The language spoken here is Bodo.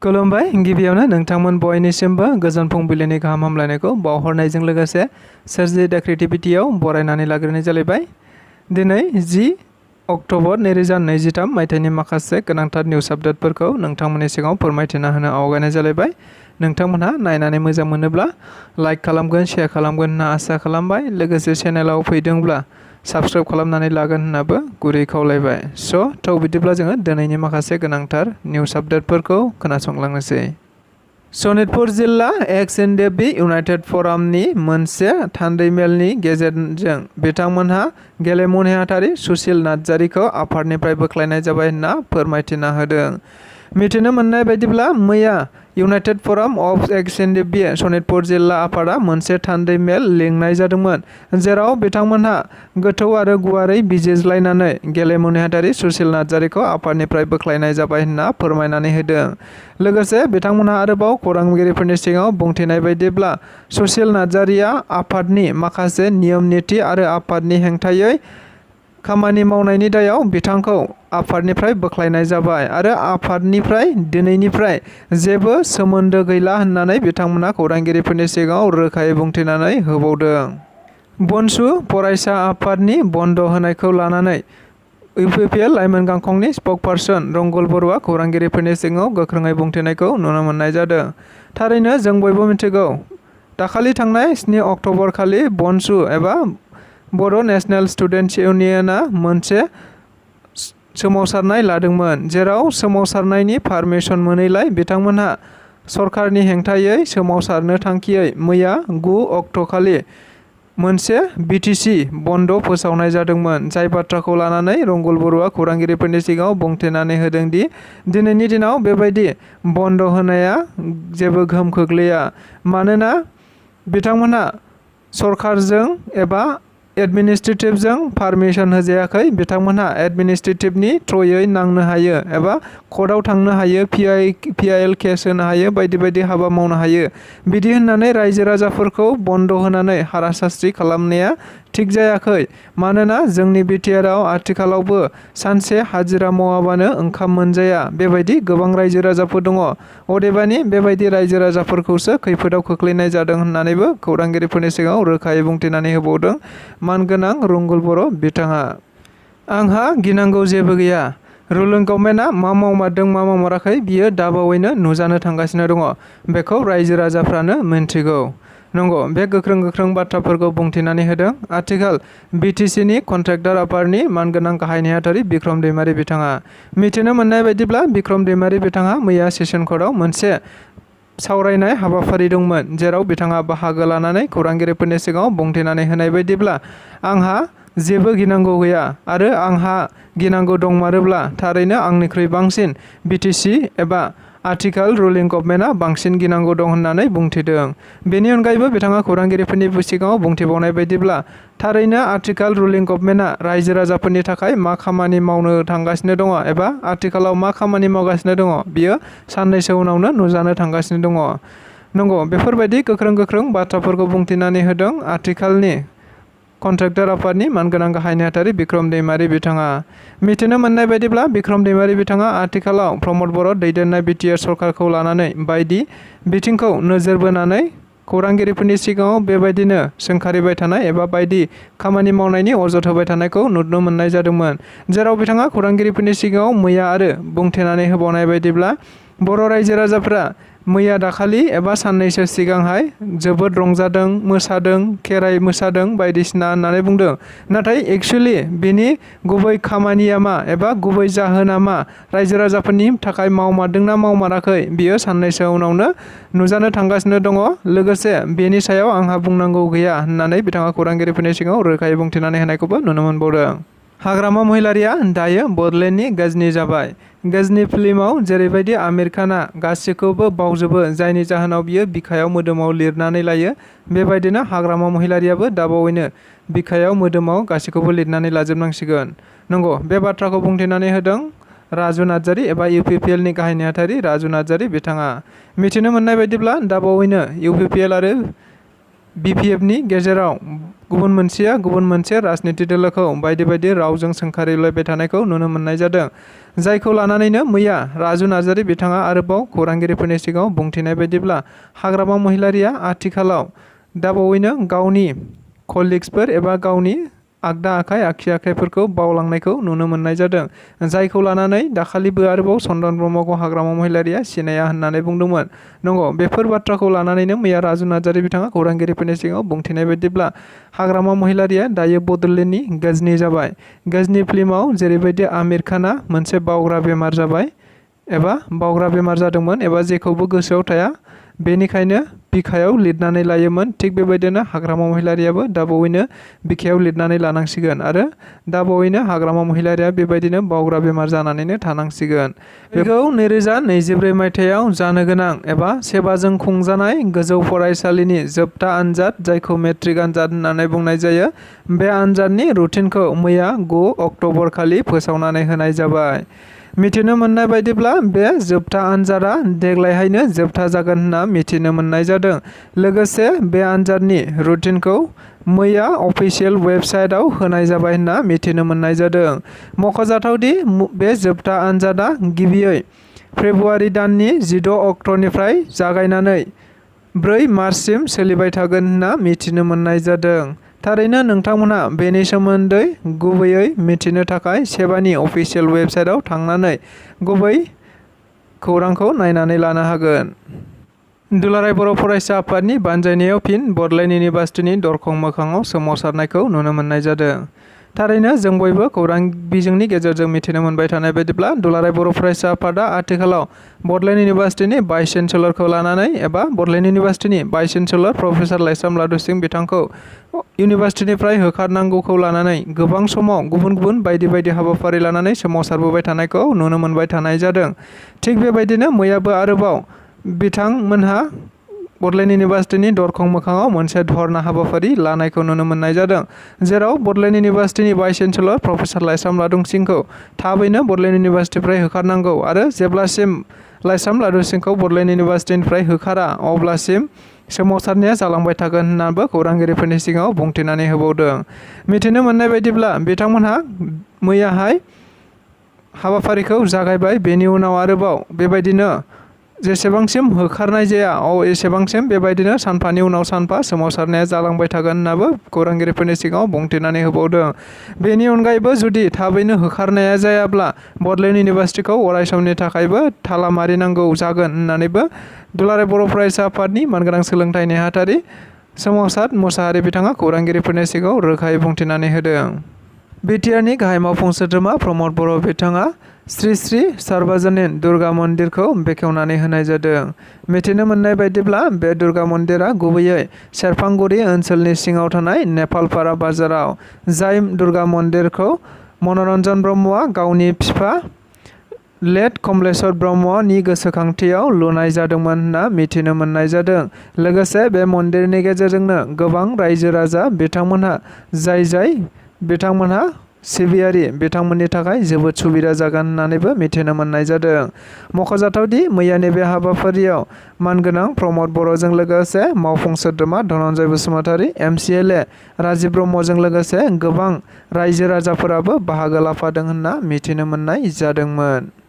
खुलुमबाय गिबियावनो नोंथांमोन बयनिसिमबो गोजोन फुंबिलिनि गाहाम हामलायनायखौ बावहरनायजों लोगोसे सोरजिदा क्रिएटिभिटियाव बरायनानै लाग्रोनाय जालायबाय। दिनै 10 अक्ट'बर 2023 मायथाइनि माखासे गोनांथार निउस आपडेटफोरखौ नोंथांमोननि सिगाङाव फोरमायथिना होनो आवगायनाय जालायबाय। नोंथांमोनहा नायनानै मोजां मोनोब्ला लाइक खालामगोन, शेयार खालामगोन होनना आसा खालामबाय। लोगोसे चेनेलाव फैदोंब्ला साबस्क्राइब खालामनानै लागोन होननाबो गुरै खावलायबाय। थ' बिदिब्ला जोङो दिनैनि माखासे गोनांथार निउस आपडेटफोरखौ खोनासंलांनोसै। सनितपुर जिल्ला एक्स.एन.डि.एफ.बि. इउनाइटेड फरामनि मोनसे थान्दै मेलनि गेजेरजों बिथांमोनहा गेलेमु नेहाथारि सुशील नार्जारिखौ आफादनिफ्राय बोख्लायनाय जाबाय होनना फोरमायथिना होदों। मिथिनो मोननाय बायदिब्ला मैया इउनाइटेड फराम अफ एक्स.एन.डि.एफ.बि. सनितपुर जिल्ला आफादा मोनसे थान्दै मेल लिंनाय जादोंमोन, जेराव बिथांमोनहा गोथौ आरो गुवारै बिजिरज्लायनानै गेलेमु नेहाथारि सुशील नार्जारिखौ आफादनिफ्राय बोख्लायनाय जाबाय होनना फोरमायनानै होदों। लोगोसे बिथांमोनहा आरोबाव खौरांगिरिफोरनि सिगाङाव बुंथिनाय बायदिब्ला सुशील नार्जारिया आफादनि माखासे नियम निथि आरो आफादनि हेंथायै खामानि मावनायनि दायाव बिथांखौ आफादनिफ्राय बोख्लायनाय जाबाय आरो आफादनिफ्राय दिनैनिफ्राय जेबो सोमोन्दो गैला होननानै बिथांमोनहा खौरांगिरिफोरनि सिगाङाव रोखायै बुंथिनानै होबावदों। बनसु फरायसा आफादनि बन्द होनायखौ लानानै इउपिपिएल लाइमोन गांखंनि स्पकपारसन रंगल बर'आ खौरांगिरिफोरनि सिगाङाव गोख्रोङै बुंथिनायखौ नुनो मोननाय जादों। थारैनो जों बयबो मिथिगौ, दाखालि थांनाय 7 अक्ट'बर खालि बनसु एबा बर' नेशनेल स्टुडेन्टस इउनियनआ मोनसे सोमावसारनाय लादोंमोन, जेराव सोमावसारनायनि पारमिसन मोनैलाय बिथांमोनहा सरकारनि हेंथायै सोमावसारनो थांखियै मैया 9 अक्ट'खालि मोनसे बिटिसि बन्द फोसावनाय जादोंमोन। जाय बाथ्राखौ लानानै रंगल बर'आ खौरांगिरिफोरनि सिगाङाव बुंथिनानै होदों दि दिनैनि दिनाव बेबायदि बन्द होनाया जेबो गोहोम खोख्लैया, मानोना बिथांमोनहा सरकारजों एबा एडमिनिस्ट्रेटिभजों पारमिसन होजायाखै। बिथांमोनहा एडमिनिस्ट्रेटिभनि थ्रयै नांनो हायो एबा कर्टआव थांनो हायो, पिआइएल केस होनो हायो, बायदि बायदि हाबा मावनो हायो। बिदि होननानै रायजो राजाफोरखौ बन्द होनानै हारासास्ति खालामनाया थिग जायाखै, मानोना जोंनि बिटिआरआव आथिखालावबो सानसे हाजिरा मावाबानो ओंखाम मोनजाया, बेबायदि गोबां रायजो राजाफोर दङ। अदेबानि बेबायदि रायजो राजाफोरखौसो खैफोदाव खोख्लैनाय जादों होननानैबो खौरांगिरिफोरनि सिगाङाव रोखायै बुंथिनानै होबावदों मानगोनां रंगल बर' बिथाङा। आंहा गिनांगौ जेबो गैया। रुलिं गभर्नमेन्टआ मा मावमारदों मा मावमाराखै बियो दाबावैनो नुजानो थांगासिनो दङ। बेखौ रायजो राजाफ्रानो मिन्थिगौ। नंगौ, बे गोख्रों बाथ्राफोरखौ बुंथिनानै होदों आथिखाल बिटिसिनि कन्ट्रेक्टर आफादनि मानगोनां गाहाय नेहाथारि बिक्रम दैमारि बिथाङा। मिथिनो मोननाय बायदिब्ला बिक्रम दैमारि बिथाङा मैया सेसन कर्टआव मोनसे सावरायनाय हाबाफारि दंमोन, जेराव बिथाङा बाहागो लानानै खौरांगिरिफोरनि सिगाङाव बुंथिनानै होनाय बायदिब्ला आंहा जेबो गिनांगौ गैया आरो आंहा गिनांगौ दंमारोब्ला थारैनो आंनिख्रुइ बांसिन बिटिसि एबा आथिखाल रुलिं गभर्नमेन्टआ बांसिन गिनांगौ दं होननानै बुंथिदों। बेनि अनगायैबो बिथाङा खौरांगिरिफोरनि सिगाङाव बुंथिबावनाय बायदिब्ला थारैनो आथिखाल रुलिं गभर्नमेन्टआ रायजो राजाफोरनि थाखाय मा खामानि मावनो थांगासिनो दङ एबा आथिखालाव मा खामानि मावगासिनो दङ बियो साननैसो उनावनो नुजानो थांगासिनो दङ। नंगौ, बेफोरबायदि गोख्रों बाथ्राफोरखौ बुंथिनानै होदों आथिखालनि कन्ट्रेक्टर आफादनि मानगोनां गाहाय नेहाथारि बिक्रम दैमारि बिथाङा। मिथिनो मोननाय बायदिब्ला बिक्रम दैमारि बिथाङा आथिखालाव प्रमद बर' दैदेननाय बिटिआर सरकारखौ लानानै बायदि बिथिंखौ नोजोर बोनानै खौरांगिरिफोरनि सिगाङाव बेबायदिनो सोंखारिबाय थानाय एबा बायदि खामानि मावनायनि अजद होबाय थानायखौ नुनो मोननाय जादोंमोन, जेराव बिथाङा खौरांगिरिफोरनि सिगाङाव मैया आरो बुंथिनानै होबावनाय बायदिब्ला बर' रायजो राजाफ्रा मैया दाखालि एबा साननैसो सिगांहाय जोबोद रंजादों, मोसादों, खेराइ मोसादों बायदिसिना होननानै बुंदों। नाथाय एक्सुवेलि बिनि गुबै खामानिया मा एबा गुबै जाहोना मा, रायजो राजाफोरनि थाखाय मावमारदोंना मावमाराखै बियो साननैसो उनावनो नुजानो थांगासिनो दङ। लोगोसे बेनि सायाव आंहा बुंनांगौ गैया होननानै बिथाङा खौरांगिरिफोरनि सिगाङाव रोखायै बुंथिनानै होनायखौबो नुनो मोनबावदों। हाग्रामा महिलारिया दायो बडलेण्डनि गजनी जाबाय। गजनी फिल्मआव जेरैबायदि आमिर खानआ गासैखौबो बावजोबो, जायनि जाहोनाव बियो बिखायाव मोदोमाव लिरनानै लायो, बेबायदिनो हाग्रामा महिलारियाबो दाबावैनो बिखायाव मोदोमाव गासैखौबो लिरनानै लाजोबनांसिगोन। नंगौ, बे बाथ्राखौ बुंथिनानै होदों राजु नार्जारि एबा इउपिपिएलनि गाहाय नेहाथारि राजु नार्जारि बिथाङा। मिथिनो मोननाय बायदिब्ला दाबावैनो इउपिपिएल आरो BPFनि गेजेराव गुबुन मोनसेया गुबुन मोनसे राजनिति दोलोखौ बायदि बायदि रावजों सोंखारिलायबाय थानायखौ नुनो मोननाय जादों। जायखौ लानानैनो मैया राजु नार्जारि बिथाङा आरोबाव खौरांगिरिफोरनि सिगाङाव बुंथिनाय बायदिब्ला हाग्रामा महिलारिया आथिखालाव दाबावैनो गावनि कलिग्सफोर एबा गावनि आगदा आखाइ आगसि आखाइफोरखौ बावलांनायखौ नुनो मोननाय जादों। जायखौ लानानै दाखालिबो आरोबाव चन्दन ब्रह्मखौ हाग्रामा महिलारिया सिनाया होननानै बुंदोंमोन। नंगौ, बेफोर बाथ्राखौ लानानैनो मैया राजु नार्जारि बिथाङा खौरांगिरिफोरनि सिगाङाव बुंथिनाय बायदिब्ला हाग्रामा महिलारिया दायो बड'लेण्डनि गजनी जाबाय। गजनी फिल्माव जेरैबायदि आमिर खानआ मोनसे बावग्रा बेमार जाबाय एबा बावग्रा बेमार जादोंमोन एबा जेखौबो गोसोआव थाया बेनिखायनो बिखायाव लिरनानै लायोमोन, थिग बेबायदिनो हाग्रामा महिलारियाबो दाबावैनो बिखायाव लिरनानै लानांसिगोन आरो दाबावैनो हाग्रामा महिलारिया बेबायदिनो बावग्रा बेमार जानानैनो थानांसिगोन। बेखौ 2024 मायथाइयाव जानो गोनां एबा सेबाजों खुंजानाय गोजौ फरायसालिनि जोबथा आनजाद जायखौ मेट्रिक आनजाद होननानै बुंनाय जायो, बे आनजादनि रुटिनखौ मैया 9 अक्ट'बर खालि फोसावनानै होनाय जाबाय। मिथिनो मोननाय बायदिब्ला बे जोबथा आनजादा देग्लायहायनो जोबथा जागोन होनना मिथिनो मोननाय जादों। लोगोसे बे आनजादनि रुटिनखौ मैया अफिसियेल वेबसाइटआव होनाय जाबाय होनना मिथिनो मोननाय जादों। मख'जाथावदि बे जोबथा आनजादा गिबियै फेब्रुवारि दाननि 16 अक्ट'निफ्राय जागायनानै 4 मार्चसिम सोलिबाय थागोन होनना मिथिनो मोननाय जादों। थारैनो नोंथांमोनहा बेनि सोमोन्दै गुबैयै मिथिनो थाखाय सेबानि अफिसियेल वेबसाइटआव थांनानै गुबै खौरांखौ नायनानै लानो हागोन। दुलाराय बर' फरायसा आफादनि बानजायनायाव फिन बड'लेण्ड इउनिभार्सिटिनि दरखं मोखाङाव सोमावसारनायखौ नुनो मोननाय जादों। थारैनो जों बयबो खौरां बिजोंनि गेजेरजों मिथिनो मोनबाय थानाय बायदिब्ला दुलाराय बर' फरायसा आफादा आथिखालाव बड'लेण्ड इउनिभार्सिटिनि भाइस चेन्सेलरखौ लानानै एबा Bodoland इउनिभार्सिटिनि vice chancellor professor Laishram लादु सिंह बिथांखौ इउनिभार्सिटिनिफ्राय होखारनांगौखौ लानानै गोबां समाव गुबुन गुबुन बायदि बायदि हाबाफारि लानानै सोमावसारबोबाय थानायखौ नुनो मोनबाय थानाय जादों। थिग बेबायदिनो मैयाबो आरोबाव बिथांमोनहा बड'लेण्ड इउनिभार्सिटिनि दरखं मोखाङाव मोनसे धर्ना हाबाफारि लानायखौ नुनो मोननाय जादों, जेराव Bodoland इउनिभार्सिटिनि vice chancellor professor Laishram लादु सिंहखौ थाबैनो बड'लेण्ड इउनिभार्सिटिनिफ्राय होखारनांगौ आरो जेब्लासिम लाइस्राम लादु सिंहखौ बड'लेण्ड इउनिभार्सिटिनिफ्राय होखारा अब्लासिम सोमावसारनाया जालांबाय थागोन होननानैबो खौरांगिरिफोरनि सिगाङाव बुंथिनानै होबावदों। मिथिनो मोननाय बायदिब्ला बिथांमोनहा मैयाहाय हाबाफारिखौ जागायबाय, बेनि उनाव आरोबाव बेबायदिनो जेसेबांसिम होखारनाय जाया एसेबांसिम बेबायदिनो सानफानि उनाव सानफा सोमावसारनाया जालांबाय थागोन होननाबो खौरांगिरिफोरनि सिगाङाव बुंथिनानै होबावदों। बेनि अनगायैबो जुदि थाबैनो होखारनाया जायाब्ला बड'लेण्ड इउनिभार्सिटिखौ अरायसमनि थाखायबो ताला मारिनांगौ जागोन होननानैबो दुलाराय बर' फरायसा आफादनि मानगोनां सोलोंथाइ नेहाथारि सोमावसार मुसाहारि बिथाङा खौरांगिरिफोरनि सिगाङाव रोखायै बुंथिनानै होदों। बिटिआरनि गाहाय मावफुं सोद्रोमा प्रमद बर' बिथाङा श्री श्री सार्वजनीन दुर्गा मन्दिरखौ बेखेवनानै होनाय जादों। मिथिनो मोननाय बायदिब्ला बे दुर्गा मन्दिरा गुबैयै सेरफांगुरि ओनसोलनि सिङाव थानाय नेपालपारा बाजाराव। जाय दुर्गा मन्दिरखौ मनरन्जन ब्रह्मआ गावनि बिफा लेट कमलेश्वर ब्रह्मनि गोसोखांथियाव लुनाय जादोंमोन होनना मिथिनो मोननाय जादों। लोगोसे बे मन्दिरनि गेजेरजोंनो गोबां रायजो राजा जाय बिथांमोनहा सिबियारि बिथांमोननि थाखाय जोबोद सुबिदा जागोन होननानैबो मिथिनो मोननाय जादों। मख'जाथावदि मैयानि बे हाबाफारियाव मानगोनां प्रमद बर'जों लोगोसे मावफुं सोद्रोमा धनन्जय बसुमतारी, MCLA राजिब ब्रह्मजों लोगोसे गोबां रायजो राजाफोराबो बाहागो लाफादों होनना मिथिनो मोननाय जादोंमोन।